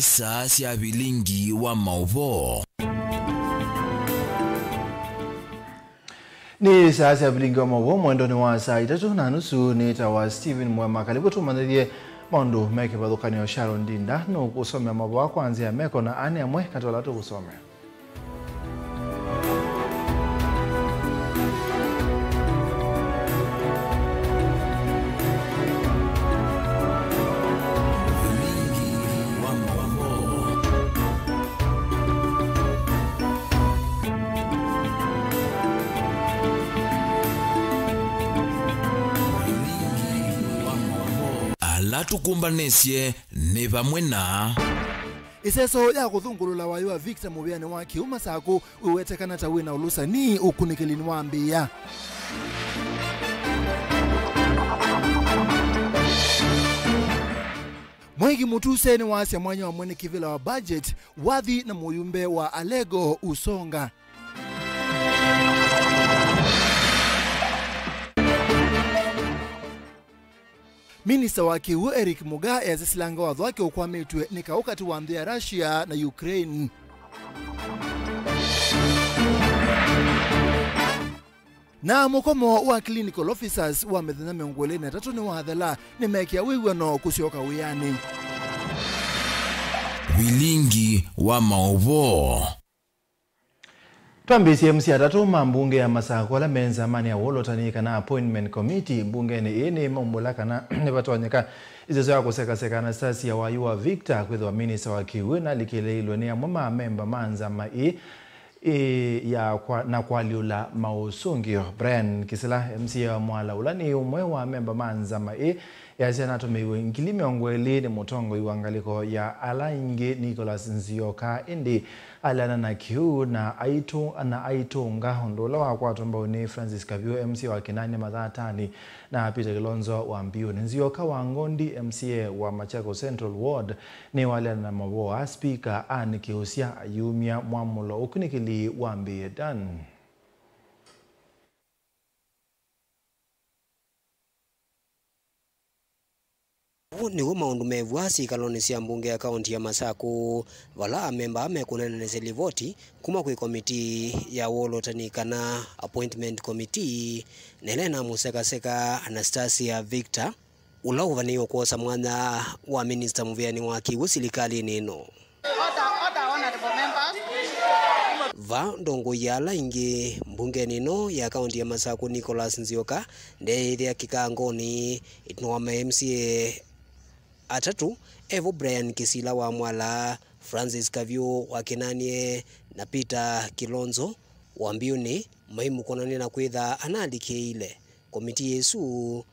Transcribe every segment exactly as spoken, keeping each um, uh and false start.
Saa sya vilingi wa maũvoo. Nĩ saa sya vilingi wa maũvoo mwendonĩ wa saa itatũ na nusu. Nĩtawa Stephen Mwema. Karibu tũmanyĩthye maũndũ me kĩvathũkany'o. Sharon Ndinda nũkũsomea maũvoo kwa nzĩa meko na anĩ amwe katĩ ala tũkũsomea. Ala tũkũmbanĩsye nĩ vamwe na. Ĩseso ya kũthũngũlũla wayũ wa Victor mũvĩanĩ wa Kĩu Masakũ wĩwetekana ta wĩna ũlũsani ũkunĩkĩlinĩ wa mbĩĩa. Mwangi Mutuse nĩwaasya mwanya wa mwene kĩvĩla wa budget wathi na mũyumbe wa Alego Usonga. Minista wa kĩw'ũ Eric Mugaa easya silanga watho wake ũkwamĩtw'e nĩ kaũ katĩ wa nthĩ ya Russia na Ukraine. Na mũkomo wa clinical officers wa mĩthenya mĩongo ĩlĩ na ĩtatũ nĩwathela, nĩmekĩa wĩw'ano kũsyoka wĩanĩ. Vilingi wa maũvoo. Twambĩĩsye, M C A atatũ ma mbunge ya Masakũ ala me nzamanĩ ya wũlũtani kana appointment committee mbungenĩ ĩĩ nĩmaumbũla kana nĩvatonyeka ĩseso ya kũsekaseka Anastasia Wayũ wa Victor kwĩthĩwa minista wa kĩw'ũ nalikĩlĩilwe nĩ amwe ma amemba ma nzama ĩĩ ĩĩ ya kwa, na kũalyũla maũsũngĩo. Brian Kĩsila, M C A wa Mwala, ũla nĩ ũmwe wa amemba ma nzama ĩĩ, easya anatũmĩiwe ngili mĩongo ĩlĩ nĩ mũtongoi wa ngalĩko ya ala aingĩ Nicholas Nzioka, ĩndĩ aleana na kĩu na aitũ-, na aitũnga ũndũ ũla wakwatwa mbau nĩ Francis Kavyũ, M C A wa Kinanie Mathatani, na Peter Kilonzo wa Mbiũnĩ. Nzioka wa Ngondi, M C A wa Machakos Central Ward, nĩwaleana na maũvoo aa. Spika Ann Kĩũsya ayumya mwamũlo ũkunĩkĩli wambĩĩe. Dan. Ũũ nĩw'o maũndũ mevw'a syĩkalonĩ sya mbunge ya kaũnti ya Masakũ, vala amemba mekũneenanĩsya livoti kuma kwĩ komitii ya wũlũtani kana appointment committee, na ĩla ĩnamũsekaseka Anastasia Victor, ũla ũvanĩĩwe kwosa mwanya wa minista mũvĩanĩ wa kĩw'ũ silikalĩnĩ ĩno. Order, order, honorable members. Vaa ndongoi ya ala aingĩ mbungenĩ ĩno ya kaũnti ya Masakũ, Nicholas Nzioka, ndeeyĩthĩa kĩkangonĩ ĩtina wa ma M C A atatũ, evo Brian Kĩsila wa Mwala, Francis Kavyũ wa Kinanie, na Peter Kilonzo wa Mbiũnĩ maimũkonany'a na kwĩtha analikĩĩile komitii ĩsu,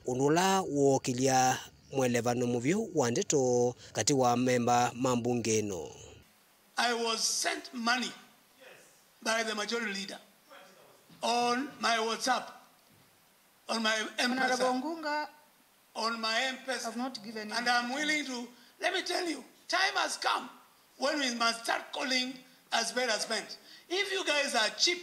ũndũ ũla wookĩlya mwelevano mũvyũ wa ndeto katĩ wa amemba ma mbunge ĩno. I was sent money by the majority leader on my WhatsApp, on my M-Pesa, Honorable Ngunga, on my M-Pesa. I've not given you. And I'm willing to, let me tell you, time has come when we must start calling a spade a spade. If you guys are cheap,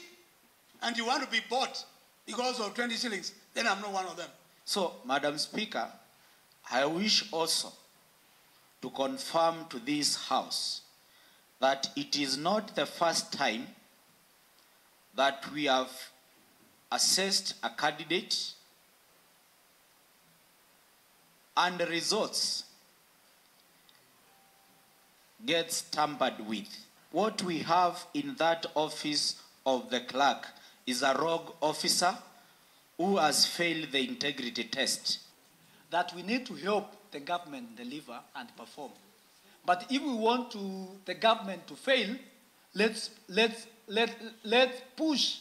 and you want to be bought because of twenty shillings, then I'm not one of them. So, Madam Speaker, I wish also to confirm to this House that it is not the first time that we have assessed a candidate and results gets tampered with. What we have in that office of the clerk is a rogue officer who has failed the integrity test. That we need to help the government deliver and perform. But if we want to, the government to fail, let's, let's, let, let's push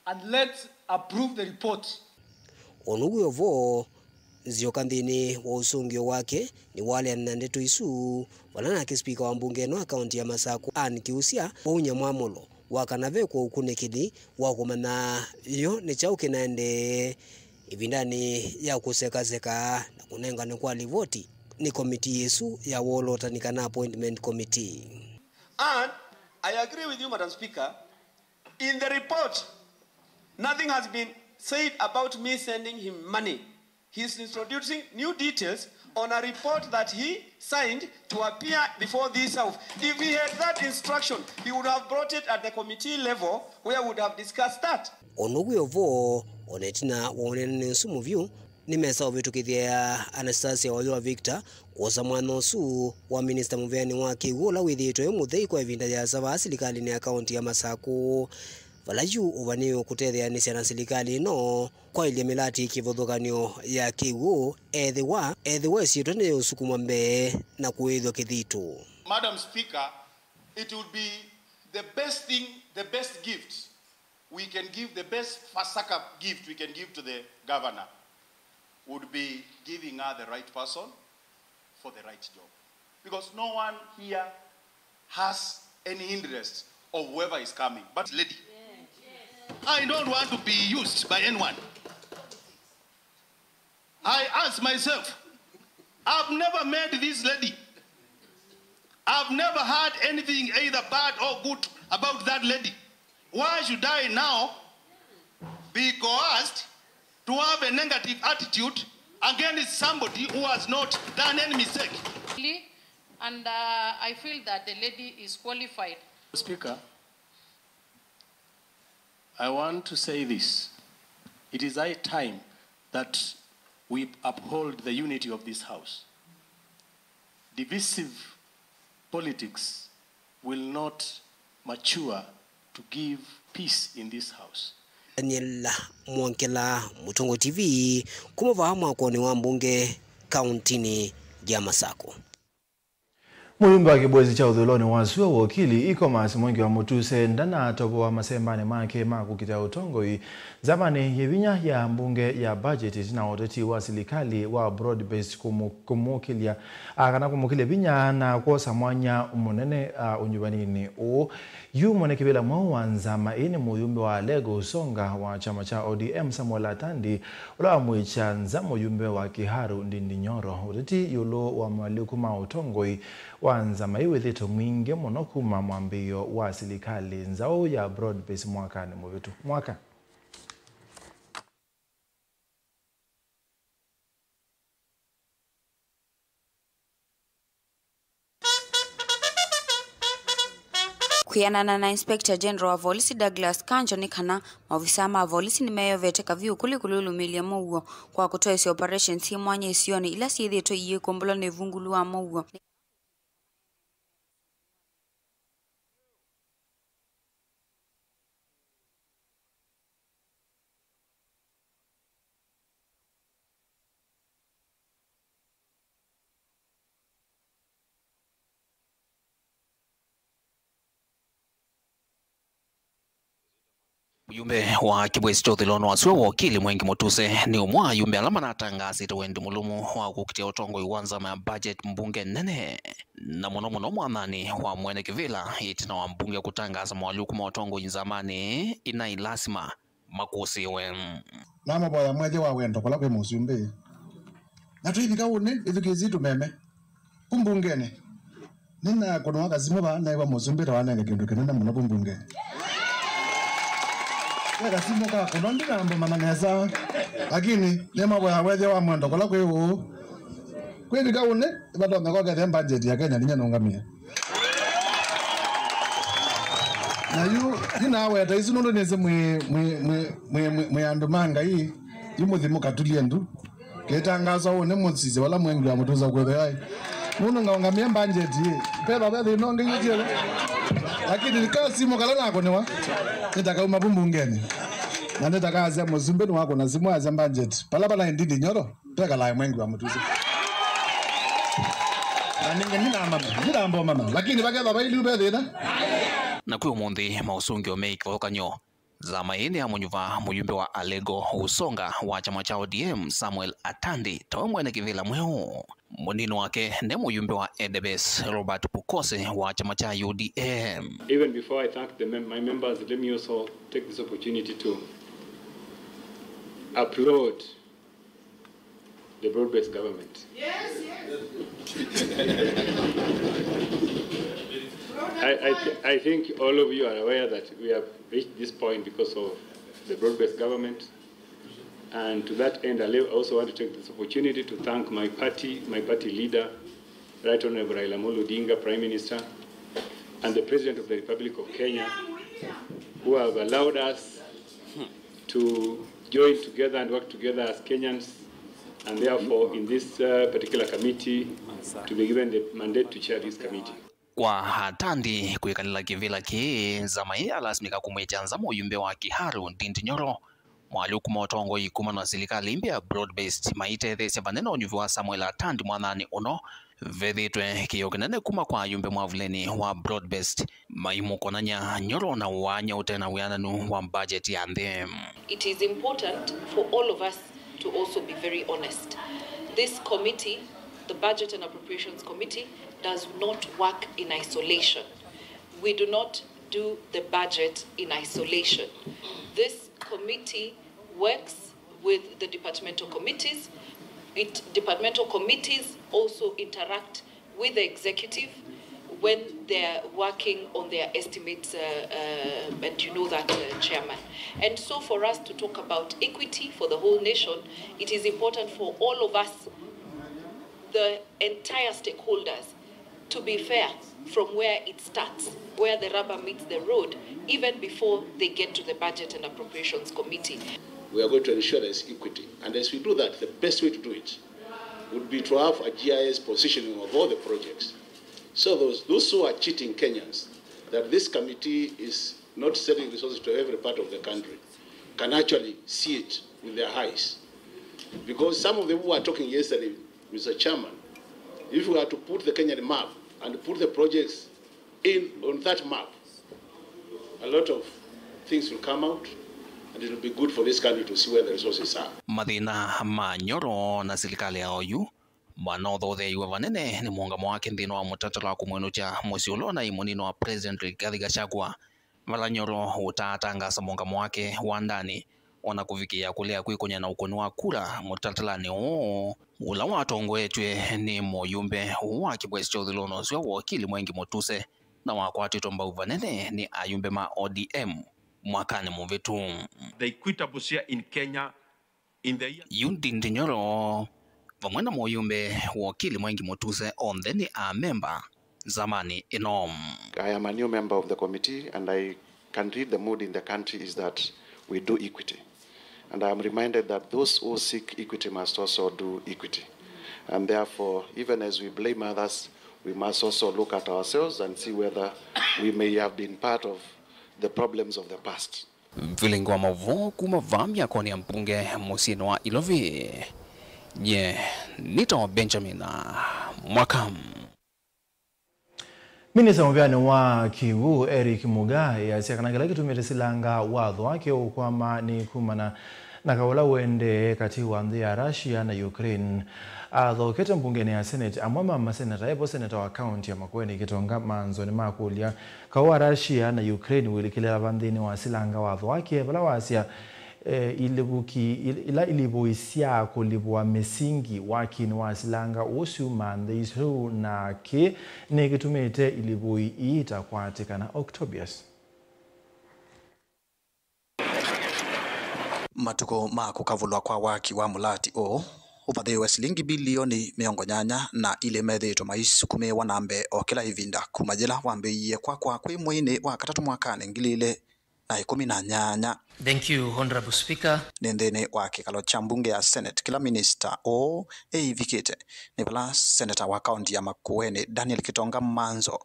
and let's approve the report. O na wĩ o vo, Nzioka nthĩnĩ wa ũsũngĩo wake nĩwaleana na ndeto isu, vala nake spika wa mbunge ĩno ya kaũnti ya Masakũ, Ann Kĩũsya, waumya mwamũlo wa kana ve kwa ũkunĩkĩli wa kũmanya yo nĩ kyaũ kĩnaendee ĩvindanĩ ya kũsekaseka na kũnenganwa kwa livoti nĩ komitii ĩsu ya wolotani kana appointment committee. And I agree with you, Madam Speaker, in the report, nothing has been said about me sending him money. He's introducing new details on a report that he signed to appear before this house. If he had that instruction, he would have brought it at the committee level where we would have discussed that. Ũnũkw'e ũvoo, o na ĩtina wa ũneena nĩ ũsu mũvyũ, nĩmesa ũvĩtũkĩthya Anastasia Oyuwa Victor kwosa mwanya ũsu wa minista mũvĩanĩ wa kĩw'ũ ũla wĩthĩĩtwe wĩ mũthei kwa ĩvinda yĩasa vaa silikalĩnĩ ya kaũnti ya Masakũ, vala yu ũvanĩĩwe kũtetheanĩsya na silikalĩ ĩno kwaĩlya mĩlati kĩvathũkany'o ya kĩw'ũ, ethĩwa, ethĩwa ĩsyĩtwa nĩyĩũsukumwa mbee na kũĩthw'a kĩthito. Madam Speaker, it would be the best thing, the best gift we can give, the best Pasaka gift we can give to the governor would be giving her the right person for the right job. Because no one here has any interest of whoever is coming. But lady, I don't want to be used by anyone. I ask myself, I've never met this lady. I've never heard anything either bad or good about that lady. Why should I now be coerced to have a negative attitude against somebody who has not done any mistake? And, uh, I feel that the lady is qualified. Speaker, I want to say this. It is high time that we uphold the unity of this house. Divisive politics will not mature to give peace in this house. Daniel Mwongela, Mũtongoi T V, kuma vaa mwakonĩ wa mbunge kaũntinĩ ya Masakũ. Mũyumbe wa kĩvũĩsĩ kya ũthũĩlonĩ wa sua wokili Ikomas Mwengi wa Mũtuse ndanatovoa masembanĩ make ma kũkita ũtongoi nzamanĩ yĩ vinya ya mbunge ya budget ĩtina wa ũteti wa silikalĩ wa broad based kũmũ-, kũmũkĩlya, a, kana kũmũkĩlya vinya na kwosa mwanya mũnene, a, ũnyuvaninĩ ũũ. Yu mwene kĩvĩla mweũ wa nzama ĩĩ nĩ mũyumbe wa Alego Usonga wa kyama kya O D M, Samuel Atandi, ũla wamwĩkya nza mũyumbe wa Kiharu Ndindi Nyoro. Ũteti ĩũlũ wa moalyũku ma ũtongoi wa nzama ĩĩ wĩthĩtwe mwingĩ mũno kuma mwambĩĩo wa silikalĩ nzaũ ya broad based mwakanĩ mũvĩtu. Mwaka. Kwĩanana na Inspector General wa volisi Douglas Kanjo, nĩ kana maovisaa ma volisi nĩmeyovete kavyũ kũlĩ kũlũlũmĩĩlya mũuo kwa kũtwaĩsya operations syĩ mwanya isionĩ ila syĩthĩĩtwe iyĩkombw'a nĩ ũvungũlu wa mũuo. Mũyumbe wa kĩvũĩsĩ kya ũthũĩlonĩ wa sua wokili Mwengi Mũtuse nĩ ũmwe wa ayumbe ala manatangaasĩte wendi mũlũmu wa kũkitĩa ũtongoi wa nzama ya budget mbunge nene, na mũno mũno mwathanĩ wa mwene kĩvĩla ĩtina wa mbunge kũtangaasa moalyũku ma ũtongoi nzamanĩ ĩnaĩ lasima makũsĩĩwe. Namũvoya mwethĩe wa wendo kũla kwĩ mũsumbĩ. Na twĩvika ũnĩ, ĩthukĩĩsye tũmeme. Ku mbungenĩ, nĩnakũnwa kasimũ vaa, neew'a mũsumbĩ ta wanenge kĩndũ kĩnene mũno ku mbungenĩ. Ve kasimũ kakũnwa, ndinambomana nesa. Lakini, nĩmavoya wethĩa wa mwendo kũla kwĩ ũũ. Kwĩvika ũnĩ, ĩvatonya kwakethĩa mbanjeti ya Kenya ninya nũngamĩe. Na yu, ndinaweta isu nũndũ nĩsĩ mwĩ, mwĩ, mwĩ, mwĩ, mwĩ, mwĩ andũ ma Ngai, yu mũthi mũkatulie ndu. Kĩtangaso ũũ nĩ mũsisye vala Mwengi wa Mũtuse kwĩthĩwa. Nũndũ ngaũngamie mbanjeti, ĩ. Petha ve thĩna ũngĩ yĩtie. Lakini kasimũ kala nakũnĩwa, nĩtakauma vu mbungenĩ. Na nĩtakasya mũsumbĩ nĩwakũna simũ asya mbanjeti. Pala pala Ndindi Nyoro. Twekalae Mwengi wa Mũtuse. Na nĩ-, nĩnamama, nĩnambomana. Lakini vakethwa vailiu ve thĩna. Na kwĩ ũmũnthĩ maũsũngĩo me kĩvathũkany'o. Nzama ĩĩ nĩyamũnyuva mũyumbe wa Alego Usonga wa kyama kya O D M, Samuel Atandi, tawe mwene kĩvĩla mweũ. Mũnini wake nĩ mũyumbe wa Edebes, Robert Pukose wa kyama kya U D M. Even before I thank the mem-, my members, let me also take this opportunity to applaud the broad-based government. Yes, yes. I, I, th-, I think all of you are aware that we have reached this point because of the broad-based government. And to that end, I also want to take this opportunity to thank my party, my party leader, Right Honorable Raila Amolo Odinga, Prime Minister, and the President of the Republic of Kenya, who have allowed us to join together and work together as Kenyans, and therefore in this uh, particular committee to be given the mandate to chair this committee. Kwa Atandi kwĩkalĩla kĩvĩla kĩĩ, nzama ĩĩ yalasimĩka kũmwĩkya nza mũyumbe wa Kiharu, Ndindi Nyoro, mwalyũku ma ũtongoi kuma na silikalĩ mbĩa broad-based maitetheesya vanene ũnyuvi wa Samuel Atandi mwathanĩ ũno. Vethĩĩtwe kĩĩo kĩnene kuma kwa ayumbe mwavuleni wa broad-based maimũkonany'a Nyoro na ũaany'a ũte na wĩananu wa budget ya nthĩ. It is important for all of us to also be very honest. This committee, the Budget and Appropriations Committee, does not work in isolation. We do not do the budget in isolation. This committee works with the departmental committees. It, departmental committees also interact with the executive when they're working on their estimates, uh, uh, and you know that, uh, Chairman. And so for us to talk about equity for the whole nation, it is important for all of us, the entire stakeholders, to be fair from where it starts, where the rubber meets the road, even before they get to the Budget and Appropriations Committee. We are going to ensure there is equity. And as we do that, the best way to do it would be to have a G I S positioning of all the projects. So those, those who are cheating Kenyans, that this committee is not sending resources to every part of the country, can actually see it with their eyes. Because some of them who were talking yesterday, Mister Chairman, if we are to put the Kenyan map and put the projects in on that map, a lot of things will come out, and it will be good for this country to see where the resources are. Mathĩna ma Nyoro na silikalĩ ya oyu manothotheeiwe vanene nĩ mũũngamo wake nthĩnĩ wa mũtatala wa kũmwĩnũkya mũsyĩ ũla ũnaĩ mũnini wa President Rigathi Gachagua, vala Nyoro ũtaatangaasa mũũngamo wake wa ndanĩ, o na kũvikĩĩa kũlea kwĩkũny'a na ũkũni wa kura mũtatalanĩ ũũ, ũla watongoetw'e nĩ mũyumbe wa kĩvwesi kya ũthũĩlonĩ ũsu wa wakili Mwengi Mutuse, na wakwatĩtwe mbau vanene nĩ ayumbe ma O D M mwakanĩ mũvĩtu. The equitable share in Kenya in the year. Yu Ndindi Nyoro vamwe na mũyumbe wakili Mwengi Mutuse onthe nĩ amemba nzamanĩ ĩno. I am a new member of the committee and I can read the mood in the country is that we do equity. And I am reminded that those who seek equity must also do equity. And therefore, even as we blame others, we must also look at ourselves and see whether we may have been part of the problems of the past. Vilingi wa maũvoo kuma vaa myakonĩ ya mbunge mũsyĩnĩ wa Ilovi. Nye nĩtawa Benjamin Mwaka. Minista mũvĩanĩ wa kĩw'ũ Eric Mugaa easya kana kĩla kĩtumĩte silanga watho wake ũkwama nĩ kumana na kaũ ũla ũendee katĩ wa nthĩ ya Russia na Ukraine. Athookete mbungenĩ ya Senate, amwe ma maseneta, evo seneta wa kaunti ya Makueni Kitonga Manzo, nĩmakũlya kaũ wa Russia na Ukraine ũilikĩlĩla va nthĩnĩ wa silanga watho wake, vala wasya, eh, ilivũki, il-, ila ilivũi sya kũlivũa mĩsingi wakinĩ wa silanga ũsu ma nthĩ isu, na kĩĩ nĩkĩtumĩte ilivũi ii itakwatĩkana. Octobius. Matukũ ma kũkavũlwa kwa waki wa mũlati ũũ ũvathĩĩwe silingi bilioni mĩongo nyanya na ilĩ methĩĩtwe maisukumĩĩwa na mbee o kĩla ĩvinda kuma yĩla wambĩĩie kwakwa kwĩ mweinĩ wa katatũ mwakanĩ ngili ilĩ na ĩkũmi na nyanya. Thank you, Honorable Speaker. Nĩ nthĩnĩ wa kĩkalo kya mbunge ya Senate kĩla minista ũũ ĩivikĩte, nĩ vala seneta wa kaunti ya Makueni Daniel Kitonga Manzo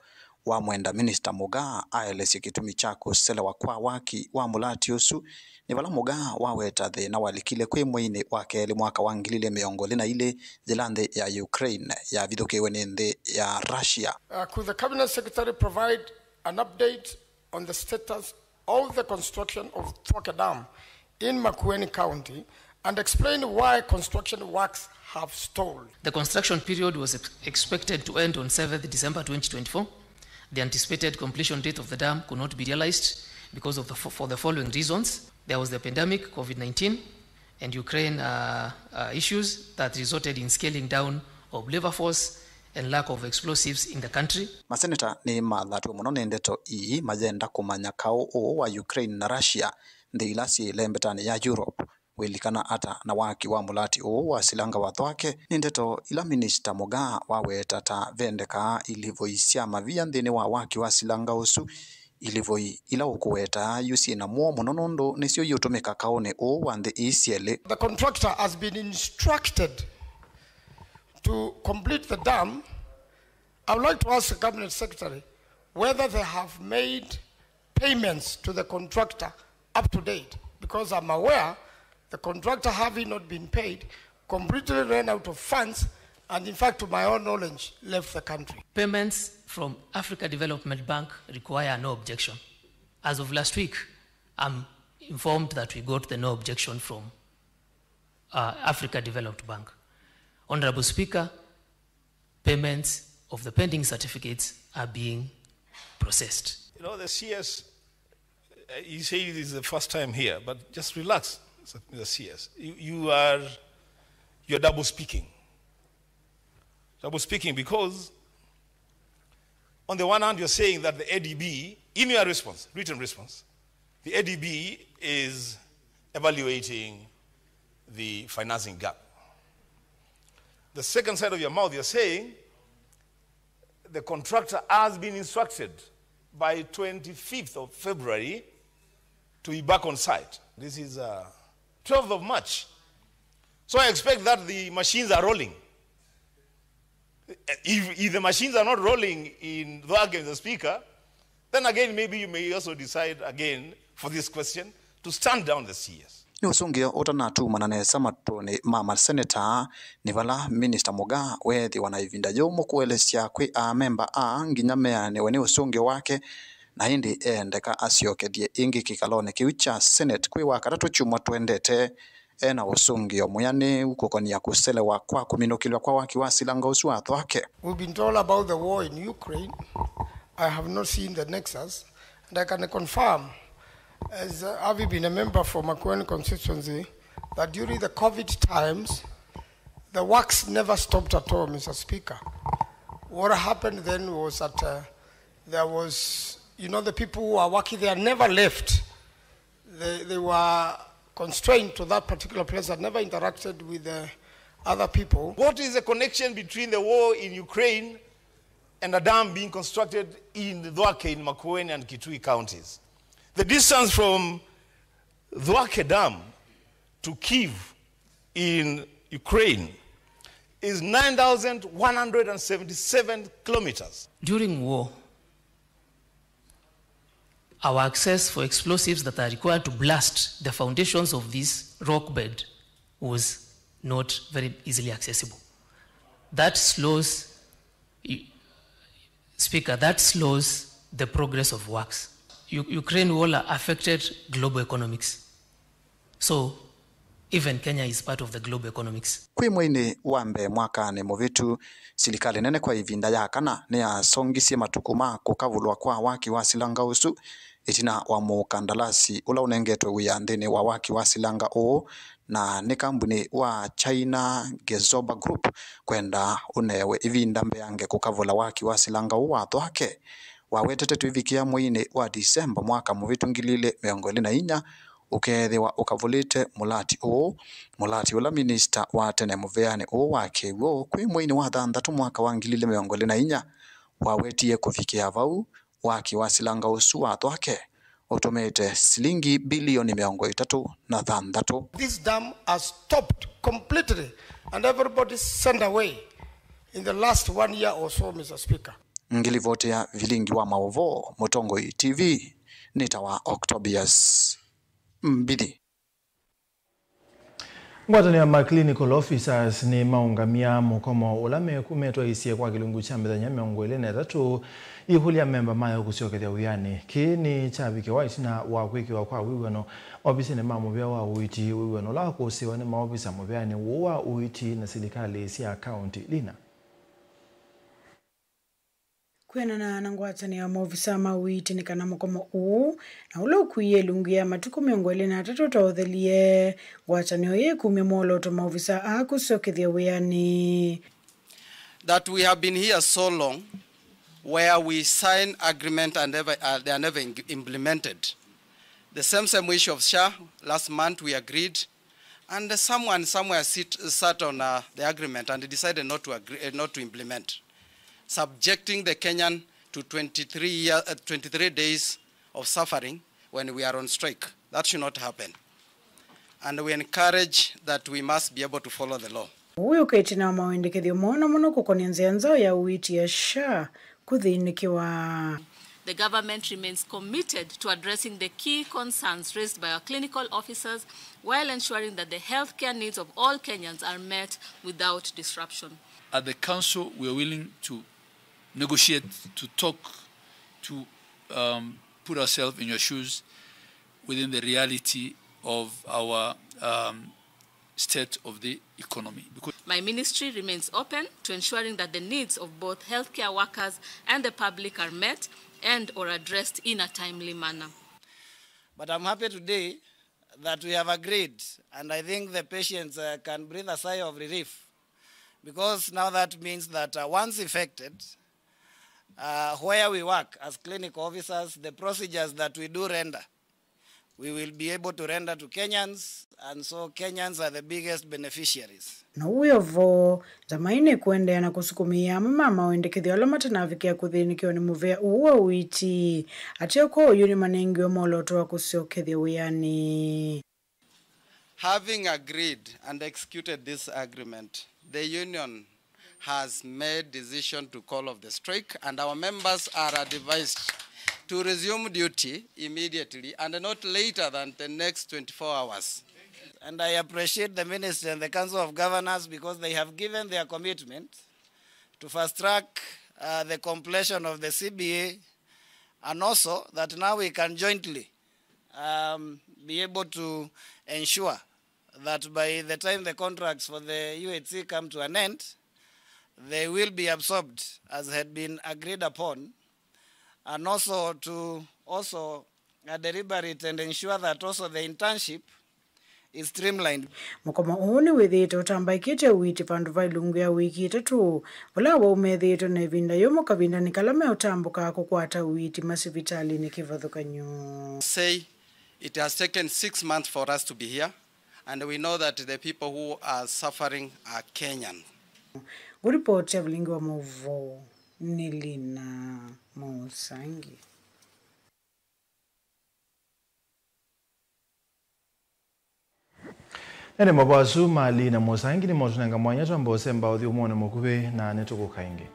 wamwenda Minista Mugaa aelesye kĩtumi kya kũselewa kwa waki wa mũlati ũsu, nĩ vala Mugaa waweta thĩna walikile kwĩ mweinĩ wa kelĩ mwaka wa ngili ilĩ mĩongo ĩlĩ na ilĩ yĩla nthĩ ya Ukraine yavithũkĩiwe nĩ nthĩ ya Russia. Uh, could the Cabinet Secretary provide an update on the status of the construction of Thwake Dam in Makueni County and explain why construction works have stalled? The construction period was ex-, expected to end on seventh December twenty twenty-four. The anticipated completion date of the dam could not be realized because of the fo-, for the following reasons. There was the pandemic, COVID nineteen, and Ukraine, uh, uh, issues that resulted in scaling down of labor force and lack of explosives in the country. Maseneta nĩmathatwe mũno nĩ ndeto ii, mayenda kũmanya kaũ ũũ wa Ukraine na Russia, nthĩ ila syĩ lembetanĩ ya Europe, Wĩlikana ata na waki wa mũlati ũũ wa silanga wa Thwake? Nĩ ndeto ila Minista Mũgaa waweta ta vendekaa ilivoi sya mavia nthĩnĩ wa waki wa silanga ũsu. Ilivoi ila ũkũweta yu syĩ na mũo mũno nũndũ nĩsyo iũtũmĩka kaũnĩ ũũ wa nthĩ ii syelĩ. The contractor has been instructed to complete the dam. I would like to ask the cabinet secretary whether they have made payments to the contractor up to date, because I'm aware the contractor, having not been paid, completely ran out of funds and, in fact, to my own knowledge, left the country. Payments from Africa Development Bank require no objection. As of last week, I'm informed that we got the no objection from uh, Africa Development Bank. Honorable Speaker, payments of the pending certificates are being processed. You know, the C S, uh, you say this is the first time here, but just relax, Mister C S. You, you are, you're double speaking. Double speaking because on the one hand, you're saying that the A D B, in your response, written response, the A D B is evaluating the financing gap. The second side of your mouth, you're saying the contractor has been instructed by twenty-fifth of February to be back on site. This is, uh, twelfth of March. So I expect that the machines are rolling. If, if the machines are not rolling in Thwake, Mister Speaker, then again, maybe you may also decide again for this question to stand down the C S. Nĩ ũsũngĩo ũtanatumana nesa matũnĩ ma maseneta, nĩ vala Minista Mũgaa weethĩwa na ĩvinda yũmũ kũelesya kwĩ amemba aa nginya meanĩwe nĩ ũsũngĩo wake, na ĩndĩ eendeka asyokethye ĩngĩ kĩkalonĩ kĩu kya Senate kwĩ Wakatatũ kyumwa twendete. Ena ũsũngĩo mwĩanĩu kũkonia kũselewa kwa kũminũkĩlw'a kwa waki wa silanga ũsu wa Thwake. We've been told about the war in Ukraine. I have not seen the nexus, and I can confirm, as, uh, having been a member for Makueni constituency, that during the COVID times, the works never stopped at all, Mister Speaker. What happened then was that, uh, there was, you know, the people who are working there never left. They, they were constrained to that particular place and never interacted with the other people. What is the connection between the war in Ukraine and a dam being constructed in Thwake, in Makueni and Kitui counties? The distance from Thwake Dam to Kyiv in Ukraine is nine thousand one hundred and seventy-seven kilometers. During war, our access for explosives that are required to blast the foundations of this rock bed was not very easily accessible. That slows, Speaker, that slows the progress of works. U-, Ukraine war affected global economics. So, even Kenya is part of the global economics. Kwĩ mweinĩ wa mbee mwakanĩ mũvĩtu, silikalĩ nene kwa ĩvinda ya kana nĩyasongisye matukũ ma kũkavũlwa kwa waki wa silanga ũsu ĩtina wa mũkandalasi ũla ũnengetwe wĩa nthĩnĩ wa waki wa silanga ũũ, na nĩ kambunĩ wa China Gezoba Group kwenda ũnewe ĩvinda mbeange kũkavũla waki wa silanga ũũ wa Thwake. Wawetete twĩvikĩa mweinĩ wa Disemba mwaka mũvĩtu ngili ilĩ mĩongo ĩlĩ na inya, ũkeethĩwa ũkavũlĩte mũlati ũũ, mũlati ũla minista wa tene mũvĩanĩ ũũ wa kĩw'ũ kwĩ mweinĩ wa thanthatũ mwaka wa ngili ilĩ mĩongo ĩlĩ na inya wawetie kũvikĩa vau, waki wa silanga ũsu wa Thwake ũtũmĩte silingi bilioni mĩongo ĩtatũ na thanthatũ. This dam has stopped completely and everybody sent away in the last one year or so, Mister Speaker. Ngilivoti ya vilingi wa maũvoo, Mũtongoi T V, nĩtawa Octobius Mbithi. Ngwatanĩo ya ma clinical officers nĩmaũngamya mũkomo ũla meku-, metwaisye kwa kĩlungu kya mĩthenya mĩongo ĩlĩ na ĩtatũ, ĩkũlya amemba mayo kũsyokethya wĩanĩ. Kĩĩ nĩ kyavikĩwa ĩtina wa kwĩkĩwa kwa wĩw'ano ovisinĩ ma mũvĩa wa ũiiti, wĩw'ano ũla wakũsĩĩwa nĩ maovisa mũvĩanĩ ũũ wa ũiiti na silikalĩ sya kaunti. Lina. Kwĩanana na ngwatanĩo ya maovisa ma ũiiti nĩ kana mũkomo ũũ, na ũla ũkuie ĩlungu ya matukũ mĩongo ĩlĩ na atatũ ũtaũthelie, ngwatanĩo ĩĩ ĩkumya mwolooto maovisa aa kũsyokethya wĩanĩ. That we have been here so long where we sign agreement and never, uh, they are never in-, implemented. The same, same issue of SHA, last month we agreed And someone somewhere sit, sat on uh, the agreement and decided not to agree, uh, not to implement, subjecting the Kenyan to twenty-three, year, uh, twenty-three days of suffering when we are on strike. That should not happen. And we encourage that we must be able to follow the law. Ũu wĩ ĩtina wa mawendekethyo moo na mũno kũkonĩa nzĩa nzaũ ya ũiiti ya SHA kũthĩnĩkĩwa. The government remains committed to addressing the key concerns raised by our clinical officers while ensuring that the healthcare needs of all Kenyans are met without disruption. At the council, we are willing to negotiate, to talk, to um, put ourselves in your shoes within the reality of our um, state of the economy. Because my ministry remains open to ensuring that the needs of both healthcare workers and the public are met and or addressed in a timely manner. But I'm happy today that we have agreed, and I think the patients uh, can breathe a sigh of relief, because now that means that uh, once infected, uh, where we work as clinical officers, the procedures that we do render, we will be able to render to Kenyans, and so Kenyans are the biggest beneficiaries. Na ũu wĩ o vo, nzama ĩĩ nĩkũendeea na kũsukumĩĩa amwe ma mawendekethyo ala matanavikĩa kũthĩnĩkĩwa nĩ mũvea ũũ wa ũiiti. Ateo kwa oyu nĩmanengiwe mwolooto wa kũsyokethya wĩanĩ. Having agreed and executed this agreement, the union has made decision to call off the strike, and our members are advised to resume duty immediately and not later than the next twenty-four hours. And I appreciate the ministry and the Council of Governors because they have given their commitment to fast track uh, the completion of the C B A, and also that now we can jointly um, be able to ensure that by the time the contracts for the U H C come to an end, they will be absorbed as had been agreed upon, and also to also uh, deliberate and ensure that also the internship is streamlined. Mũkomo ũũ nĩwĩthĩĩtwe ũtambaĩkĩte ũiiti vandũ va ilungu ya wiki itatũ, vala waumethĩĩtwe na ĩvinda yũmũ kavindanĩ kala meũtambũka kũkwata ũiiti masivitalĩnĩ kĩvathũkany'o. Say it has taken six months for us to be here, and we know that the people who are suffering are Kenyan. Ngũripoti ya vilingi wa maũvoo nĩ Lina Mũsangi. Ene mavoo asu ma Lina Mũsangi nĩmotũnenga mwanya twamba ũsemba ũthyũmũonĩ mũkuvĩ na nĩtũkũka ĩngĩ.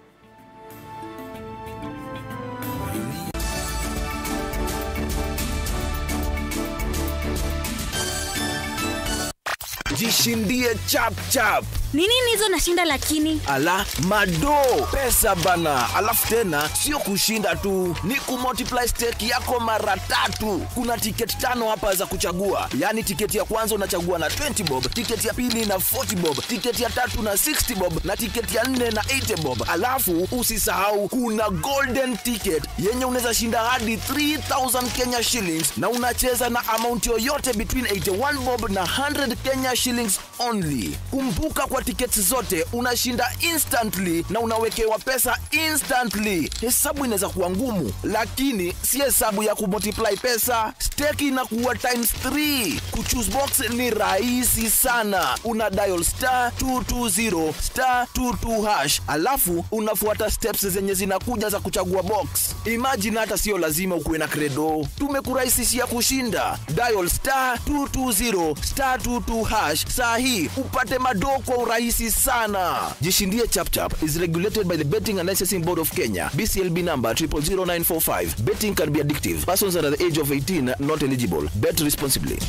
Jishindie chap chap. Ni nini hizo nashinda lakini? Ala, madoo, pesa bana. Alafu tena, sio kushinda tu, ni kumultiply stake yako mara tatu. Kuna tiketi tano hapa za kuchagua. Yaani tiketi ya kwanza unachagua na twenty bob, tiketi ya pili na forty bob, tiketi ya tatu na sixty bob, na tiketi ya nne na eighty bob. Alafu usisahau kuna golden ticket yenye unaweza shinda hadi three thousand Kenya shillings, na unacheza na amount yoyote between eighty-one bob na hundred Kenya shillings only. Kumbuka, kwa tickets zote unashinda instantly na unawekewa pesa instantly. Hesabu inaweza kuwa ngumu, lakini si hesabu ya kumultiply pesa. Stake inakuwa times three. Kuchoose box ni rahisi sana. Una dial star two two zero star two two hash, alafu unafuata steps zenye zinakuja za kuchagua box. Imagine, hata sio lazima ukuwe na credo. Tumekurahisishia kushinda. Dial star two two zero star two two hash saa hii upate madoo kwa urahisi sana. Jishindie Chap Chap is regulated by the Betting and Licensing Board of Kenya, B C L B number triple zero nine four five. Betting can be addictive. Persons under the age of eighteen not eligible. Bet responsibly.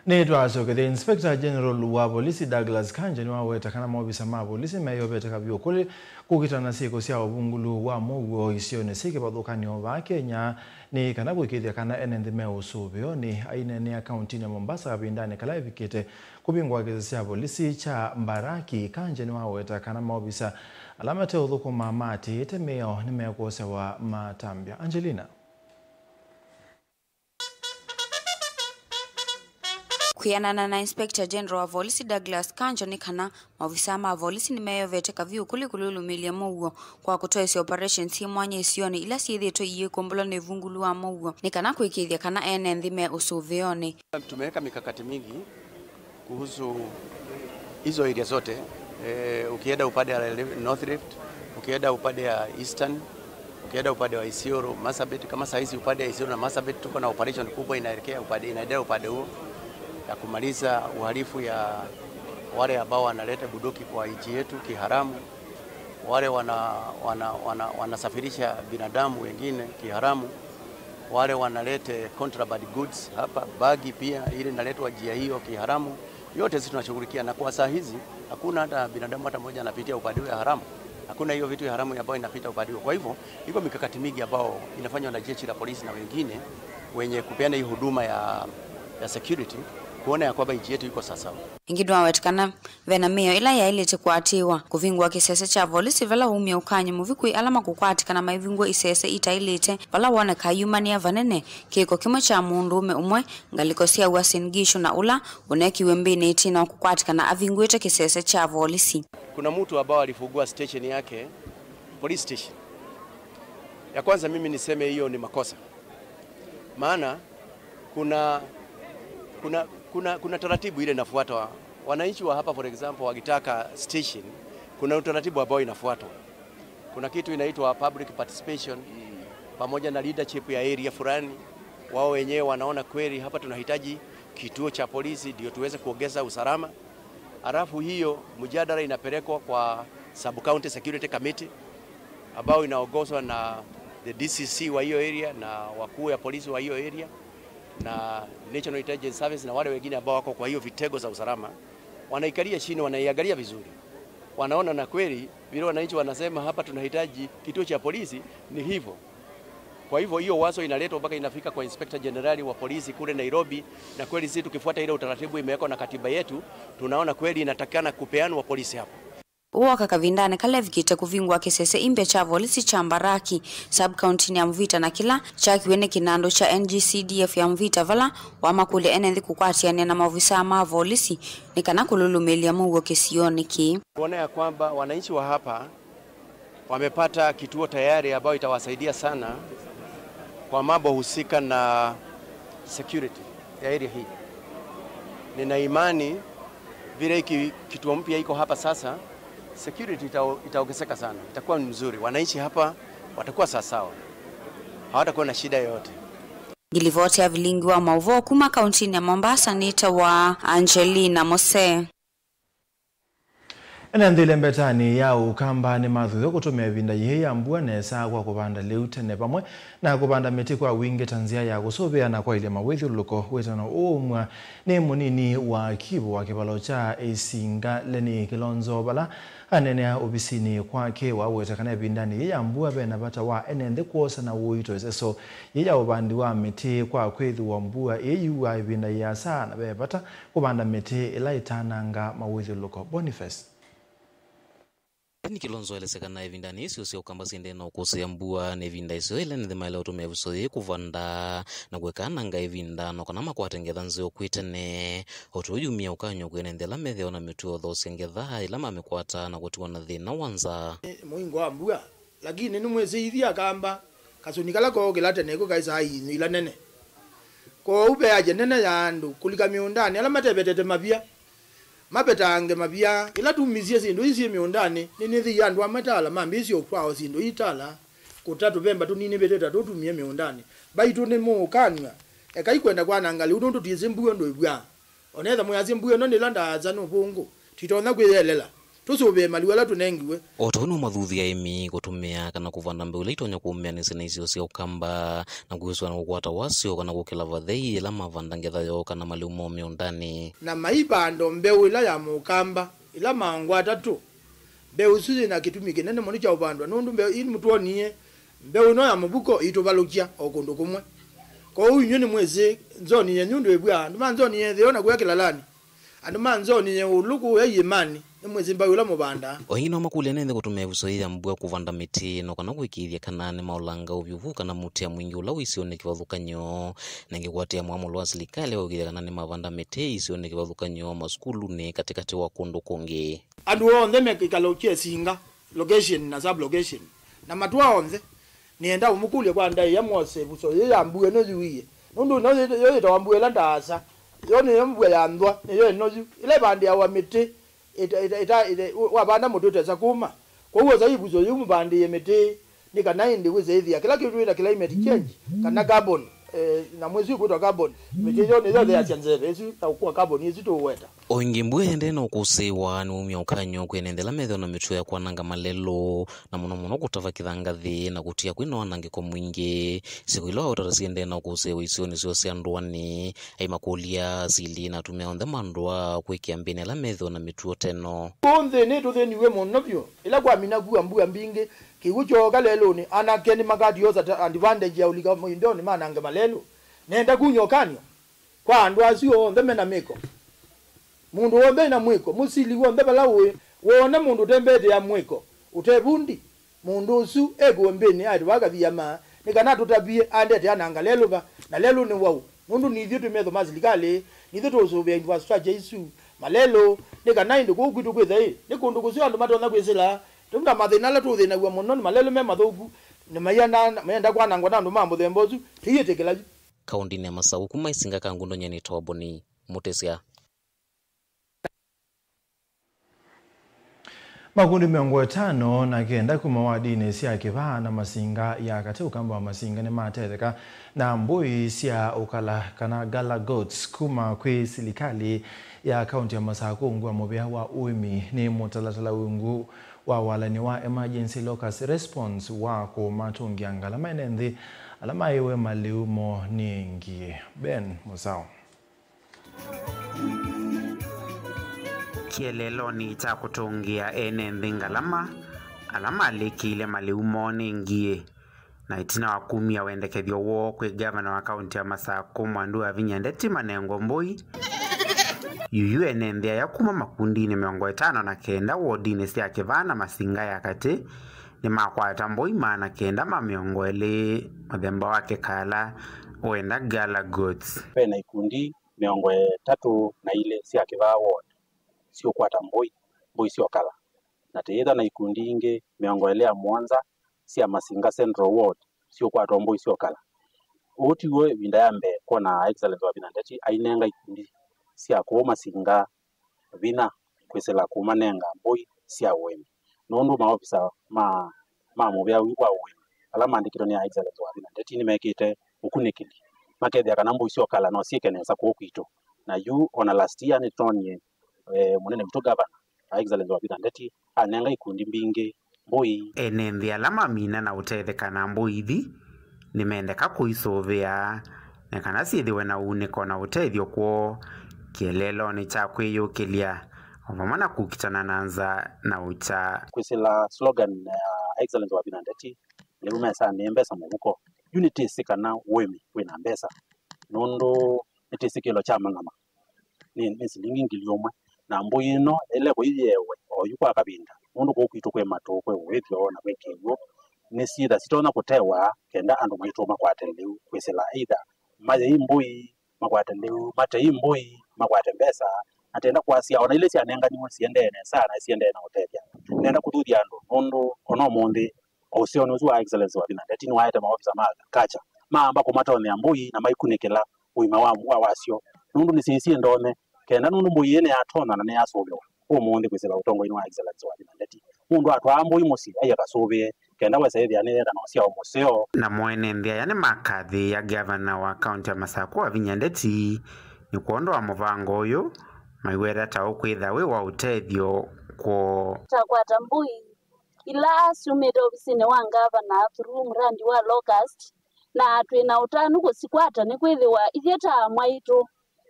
Nĩtwasokethya, Inspector General wa volisi Douglas Kanja nĩwaweta kana maovisa ma volisi meyovete kavyũ kũlĩ kũkitana syĩko sya ũvungũlu wa mũuo isionĩ syĩ kĩvathũkany'o vaa Kenya, nĩ kana kũĩkĩĩthya kana ene nthĩ me ũsũvĩonĩ. Aineenea kauntinĩ ya Mombasa kavindanĩ kala evikĩte kũvingũa kĩsĩ sya volisi kya Mbaraki, Kanja nĩwaweta kana maovisa ala mate ũthũkũma maatĩĩte mĩao nĩmekwosewa matambya. Angelina. Kwĩanana na Inspector General wa volisi Douglas Kanjo, nĩ kana maovisaa ma volisi nĩmeyovete kavyũ kũlĩ kũlũlũmĩlya mũuo kwa kũtwaĩsya operations syĩ mwanya isionĩ ila syĩthĩĩtwe iyĩkũmbũlwa nĩ vungulu wa mũuo, nĩ kana kũĩkĩĩthya kana ene nthĩ me ũsũvĩonĩ. Tumeweka mikakati mingi kuhusu hizo area zote. Eh, ukienda upande ya North Rift, ukienda upande ya Eastern, ukienda upande wa Isiolo, Marsabit, kama saa hizi upande ya Isiolo na Marsabit tuko na operation kubwa inaelekea upande, inaendelea upande huo ya kumaliza uhalifu ya wale ambao wanaleta bunduki kwa nchi yetu kiharamu, wale wana, wana, wana, wanasafirisha binadamu wengine kiharamu, wale wanalete contraband goods hapa, bagi pia ile inaletwa njia hiyo kiharamu, yote sisi tunashughulikia, na kwa saa hizi hakuna hata binadamu hata mmoja anapitia upande huo ya haramu. Hakuna hiyo vitu ya haramu ambayo inapita upande huo. Kwa hivyo, iko mikakati mingi ambayo inafanywa na jeshi la polisi na wengine wenye kupeana hii huduma ya, ya security, kuona ya kwamba nchi yetu iko sawasawa. Ĩngĩ nĩwaweta kana ve na mĩao ĩla yaĩlĩte kũatĩĩwa. Kũvingũa kĩsese kya volisi vala waumya ũkany'o mũvyũ kwĩ ala makũkwatĩkana maivingũa isese itaĩlĩte, vala wonekaa yumanĩa vanene kĩko kĩmwe kya mũndũũme ũmwe ngalĩko sya Uasin Gishu na ũla ũnekiwe mbĩnĩ ĩtina wa kũkwatĩkana avingũĩte kĩsese kya volisi. Kuna mtu ambao alifungua station yake, police station. Ya kwanza mimi niseme hiyo ni makosa. Maana kuna, kuna, kuna, kuna taratibu ile inafuatwa. Wananchi wa hapa, for example, wakitaka station, kuna utaratibu ambao inafuatwa. Kuna kitu inaitwa public participation, pamoja na leadership ya area fulani. Wao wenyewe wanaona kweli hapa tunahitaji kituo cha polisi ndio tuweze kuongeza usalama. Halafu hiyo mjadala inapelekwa kwa Sub County Security Committee ambao inaongozwa na the D C C wa hiyo area na wakuu ya polisi wa hiyo area na National Intelligence Service na wale wengine ambao wako kwa hiyo vitengo za usalama. Wanaikalia chini, wanaiangalia vizuri, wanaona na kweli vile wananchi wanasema hapa tunahitaji kituo cha polisi ni hivyo. Kwa hivyo hiyo wazo inaletwa mpaka inafika kwa Inspector General wa polisi kule Nairobi, na kweli sisi tukifuata ile utaratibu imewekwa na katiba yetu, tunaona kweli inatakikana kupeanwa polisi hapo. Ũoka kavindanĩ kala evikĩte kũvingũa kĩsese imbya kya volisi kya Mbaraki, sub-kauntinĩ ya Mvita, na kĩla kyakiwe nĩ kĩnandũ kya N G C D F ya Mvita, vala wamakũlya ene nthĩ kũkwatĩanĩa na maovisaa ma volisi nĩ kana kũlũlũmĩĩlya mũuo kĩsionĩ kĩĩ. Kuona ya kwamba wananchi wa hapa wamepata kituo tayari ambayo itawasaidia sana kwa mambo husika na security ya area hii. Nina imani vile hiki kituo mpya iko hapa sasa, security ita-, itaongezeka sana, itakuwa mzuri. Wananchi hapa watakuwa sawasawa, hawatakuwa na shida yoyote. Ngilivoti ya vilingi wa mauvoo kuma kauntinĩ ya Mombasa nĩtawa Angelina Mose. Ene nthĩ lembetanĩ ya Ũkamba nĩmathuthw'a kũtũmĩa ĩvinda yĩĩ ya mbua nesa kwa kũvanda lĩu tene vamwe na kũvanda mĩtĩ kwa wingĩ ta nzĩa ya kũsũvĩa na kwaĩlya mawĩthyũlũlũko. Wĩtano ũũ umw'a nĩ mũnini wa kivu wa kĩvalo kya Isinga, Lenny Kilonzo, vala aneenea ovisinĩ kwake. Waweta kana ĩvindanĩ yĩĩ ya mbua ve na vata wa ene nthĩ kwosa na ũito ĩseso yĩĩ ya ũvandi wa mĩtĩ kwa kwĩthĩwa mbua ĩĩ yĩuaa ĩvinda yĩasa na ve vata kũvanda mĩtĩ ĩla ĩtanangaa mawĩthyũlũlũko. Boniface. Lenny Kilonzo aelesya kana ĩvindanĩ ĩsio sya Ũkamba syendee na ũkũsĩa mbua, nĩ ĩvinda ĩseo ĩla ene nthĩ maĩle ũtũmĩa ĩvuso yĩĩ kũvanda na kũekananga ĩvinda no kana makwate ngetha nzeo kwĩ tene. O tũu yumya ũkany'o kwĩ ene nthĩ ala methĩawa na mĩtuo ũthoosya ngetha ĩla mamĩkwata na kũtiwa na thĩna wa nzaa. Mũingo wa mbua, lakini nĩmwĩsĩ ithyĩ Akamba, kasũni kala kookĩla tene ĩkũ kaĩsaa iinyũ ila nene. Kwoou ve haja nene ya andũ kũlika mĩũndanĩ, ala matevetete mavia mavetange mavia. Ĩla tumisye syĩndũ ii syĩ mĩũndanĩ, nĩnĩthĩie andũ amwe tala mambĩĩsye ũtwaa o syĩndũ ii tala, kũta tũvemba tũnini vĩtĩta tũtumie mĩũndanĩ. Mbaitũ nĩmũũkanw'a, ekai kwenda kwananga lĩu nũndũ twĩsĩ mbua ndũĩvw'aa. O na ethĩwa mwĩasya mbua ĩno nĩ ĩla ndaasa nĩ ũvũngũ, tũitonya kwĩyelela tũsũvĩe malĩu ala tũnengiwe. O ta ũu nĩw'o mathuthya aĩmi kũtũmĩa kana kũvanda mbeũ ila itonya kũũmĩanĩsya na isio sya Ũkamba na kwĩsũa na kũkwata wasyo kana kũkĩla vathei ĩla mavanda ngetha yoo kana malĩu moo mĩũndanĩ. Na maivanda o mbeũ ĩla ya Mũkamba, ĩla maongwa atatũ. Mbeũ ĩsu yĩ na kĩtumi kĩnene mũno kya ũvandwa, nũndũ mbeũ ii mũtwonie, mbeũ ĩno ya mũvuko ĩitũvalũkya o kũndũ kũmwe. Kwoou inyw'ĩ nĩmwĩsĩ nzoni yenyu ndwĩvw'aa, andũ ma nzoni yĩtheo na kũya kĩlalanĩ. Andũ ma nzoni ya ĩũlũ kũya iĩmanĩ nĩmwĩsĩ mbaĩ ũla mũvandaa. O ĩngĩ no makũlya nĩ nthĩ kũtũmĩa ĩvuso yĩĩ ya mbua kũvanda mĩtĩ, no kana kũĩkĩĩthya kana nĩmaolanga ũvyũ vu kana mũtĩ ya mwingĩ ũla wĩ isionĩ kĩvathũkany'o, na ĩngĩ kũatĩĩa mwamũlo wa silikalĩ wa kũĩkĩĩthya kana nĩmavanda mĩtĩ isionĩ kĩvathũkany'o, masukulunĩ, katĩkatĩ wa kũndũ kũngĩ. Andũ onthe me kĩkalo kya Singa location na sub location, na matũa onthe, nĩenda ũmũkũlya kwa ndaĩa mwose ĩvuso yĩĩ ya mbua ĩno yuie, nũndũ ĩno yĩ- yo yĩtawa mbua ĩla ndaasa, yo nĩyo mbua ya nthwa, nĩyo ĩno yu, ĩla ĩvandĩawa mĩtĩ ĩta- ĩta- ĩta- ĩta- wavanda mũtĩ ũtesa kũma. Kwoou osa ĩvuso yĩu mũvandĩĩe mĩtĩ, nĩ kana ĩndĩ wĩse ĩthĩa kĩla kĩtwĩta climate change, kana carbon, eh, nyamũ ĩsu ĩkwĩtwa carbon. Mĩtĩ yo nĩyo ĩtheasya nzeve ĩsu ya ũkua carbon ĩsu tũũweta. O ĩngĩ, mbua ĩendee na ũkũsĩĩwa nĩwaumya ũkany'o kwĩ ene nthĩ ala methĩwa na mĩtuo ya kwananga malelũ, na mũno mũno kũtava kĩthanga nthĩ na kũtia kwĩ na wanangĩko mwingĩ. Sikũ ila wa ũtata siendee na ũkũsĩĩwa isionĩ syoo sya ndũanĩ, aimakũlya asili na atumĩa onthe ma ndũa kwĩkĩa mbĩnĩ ala methĩwa na mĩtuo teno. Kũũ nthĩnĩ tũthĩniw'e mũno vyũ. Ĩla kwamina kua mbua mbingĩ, kĩw'ũ kyooka lelũnĩ, anake nĩmakatiosa ta advantage ya ũlika maindonĩ manange malelũ. Nenda kumya ũkany'o kwa andũ asu onthe me na mĩko. Mũndũ w'onthe wĩ na mwĩko, mũsili w'onthe vala ũĩ, woona mũndũ ũtembeetĩĩa mwĩko ũte vundi, mũndũ ũsu ekũwe mbĩnĩ aĩtĩwa akathiama, nĩ kana atũtavye andete ananga lelũ va, na lelũ nĩ waũ? Nũndũ nithyĩ twĩ metho ma silikalĩ, nithyĩ tũũsũvĩa infrastructure isu, malelũ, nĩ kana ĩndĩ kũu kwitũ kwĩthaĩ, nĩ kũndũ kũseo andũ matonya kwĩsĩla, tondũ na mathĩna ala tũũthĩnaw'a mũno nĩ malelũ me mathũku, nĩ maiana- mayenda kwanangwa na andũ ma mũthemba ũsu, tũiĩtĩkĩla yu. Kaũndĩnĩ ya Masaku, kuma Isinga ka Ngundonyeni, Toboni Mũtĩsya. Makundi mĩongo ĩtano na kenda kuma wadinĩ sya Kĩvaa na Masinga ya Katĩ, Ũkamba wa Masinga, nĩmatetheka na mbũi sya ũkala kana gala goats kuma kwĩ silikalĩ ya kaunti ya Masaku ungu wa mũvĩa wa ũĩmi. Nĩ mũtalatala ungu wa walani wa Emergency Locust Response wa kũmatũngĩa ngalama ene nthĩ ala maĩwe malĩu moo nĩ ngie. Ben Mũsao. Kĩeleelonĩ kya kũtũngĩa ene nthĩ ngalama ala malĩkĩile malĩu moo nĩ ngie, na ĩtina wa kumya wendekethyo woo kwĩ ngavana wa kaunti ya Masaku Mwandu Wavinya Ndeti manengwe mbũi, yuyu ene nthĩ aya kuma makundinĩ mĩongo ĩtano na kenda wodinĩ sya Kĩvaa na Masinga ya Katĩ nĩmakwata mbũi maana kenda ma mĩongo ĩlĩ mũthemba wa kĩkala, wenda gala goats. Ve na ikundi mĩongo ĩtatũ na ilĩ sya Kĩvaa ward siũkwata mbũi, mbũi syokala, na tĩyĩtha na ikundi ingĩ mĩongo ĩlĩ na mũonza sya Masinga Central ward siũkwatwa mbũi syokala. Ũu tiw'o ĩvinda ya mbee kwona Excellency Wavinya Ndeti ainenga ikundi sya kũũ Masinga vinya kwĩsĩla kũmanenga mbũi sya ũĩmi, nũndũ maovisa ma, ma mũvĩa wa ũĩmi ala maandĩkĩtwe nĩ Excellency Wavinya Ndeti nĩmekĩte ũkunĩkĩli makethĩa kana mbũi syokala no syĩke nesa kũũ kwitũ. Na yu ona last year nĩtwonie, eh, mũnene witũ gavana, Excellency Wavinya Ndeti anenga ikundi mbingĩ mbũi. Ene nthĩ ala mamina na ũtetheka na mbũi ithi nĩmendeka kũisũvĩa nĩ kana syĩthĩwe na uunĩko na ũtethyo kwoo kĩeleelonĩ kya kwĩyũkĩlya, o vamwe na kũkitana na nzaa na ũkya. Kwĩsĩla slogan ya Excellency Wavinya Ndeti, lĩu mesaa nĩ mbesa mũvuko. Yu nĩtĩsĩ kana ũĩmi wĩ na mbesa, nũndũ nĩtĩsĩ kĩlo kya mang'ama nĩ, nĩ silingi ngili ũmwe, na mbũi ĩno ĩle kũiyewe oyu kwa kavinda, nũndũ kũu kwitũ kwĩ matũ, kwĩ ũĩthyo na kwĩ kĩw'ũ, nĩsyĩtha sitonya kũtewa kenda andũ maitũ makwate lĩu kwĩsĩla either mayei mbũi, makwate lĩu, matei mbũi, makwate mbesa, na tenda kwasya ona ila syanenganiwe siendee nesa na siendee na ũtethya. Nenda kũthuthya andũ nũndũ ona ũmũnthĩ, o ũseonĩ ũsu wa Excellency Wavinya Ndeti nĩwaete maovisa ma agriculture maamba kũmatonyea mbũi na maikunĩkĩla ũima wa, wa wasyo, nũndũ nĩsyĩsie ndone kenda nũndũ mbũi ĩĩ nĩyatonya na nĩyasũvĩwa ũmũnthĩ kwĩsĩla ũtongoinĩ wa Excellency Wavinya Ndeti. Mũndũ atwaa mbũi mũsyĩ aie kasũvĩe kenda wesa ĩthĩa nĩyenda na ũsyao mũseo. Namo ene nthĩ aya nĩmakathĩĩa ngavana wa kaunti ya Masakũ Wavinya Ndeti nĩ kwondũ wa mũvango ũyũ, maiweta ta ũkwĩtha wĩ wa ũtethyo kwoo. Takwata mbũi ila syumĩte ovisinĩ wa ngavana through mradi wa locust, na twĩ na ũtanu kũsikwata nĩkwĩthĩwa ithyĩ ta amwaitũ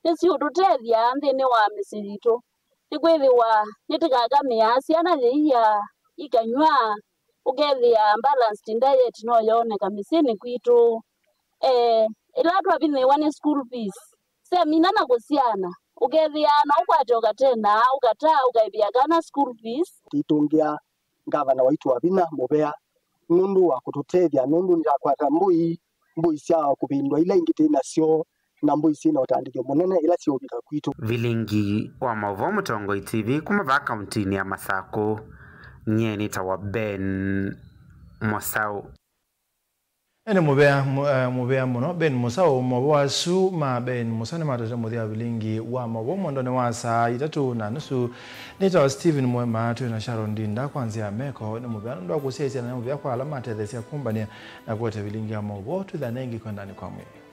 nĩsiũtũtethya nthĩnĩ wa mĩsyĩ yitũ, nĩkwĩthĩwa nĩtĩkakamĩaa syana yĩia ikanyw'a, ũkethĩa balanced diet no yooneka mĩsyĩnĩ kwitũ. Eh, ĩla twavinyĩĩwa nĩ school fees, semina na kũsyana, Ũkethĩa no ũkwate ũkatena, ũkataa, ũkaĩvĩa kana school fees. Tũitũngĩa ngavana waitũ wa vinya mũvea nũndũ wa kũtũtethya, nũndũ nĩtakwata mbũi, mbũi sya kũvĩndwa ila ingĩ twĩ nasyo, na mbũi syĩ na ũtandĩthyo mũnene ila syĩũvika kwitũ. Vilingi wa maũvoo Mũtongoi T V kuma vaa kauntinĩ ya Masakũ, nyie nĩtawa Ben Mũsaũ. Ene mũvea, mũ- eh, mũvea mũno Ben Mũsaũ. Maũvoo asu ma Ben Mũsaũ nĩmatwete mũthya wa vilingi wa maũvoo mwendonĩ wa saa itatũ na nusu. Nĩtawa Stephen Mwema, twĩ na Sharon Ndinda kwa nzĩa ya meko. Nĩ mũvea nũndũ wa kũsyaĩĩsya na nĩ mũvea kwa ala matetheesya kũmbany'a na kũete vilingi ya maũvoo. Twĩthane ĩngĩ kwendanĩ kwa mwĩĩ.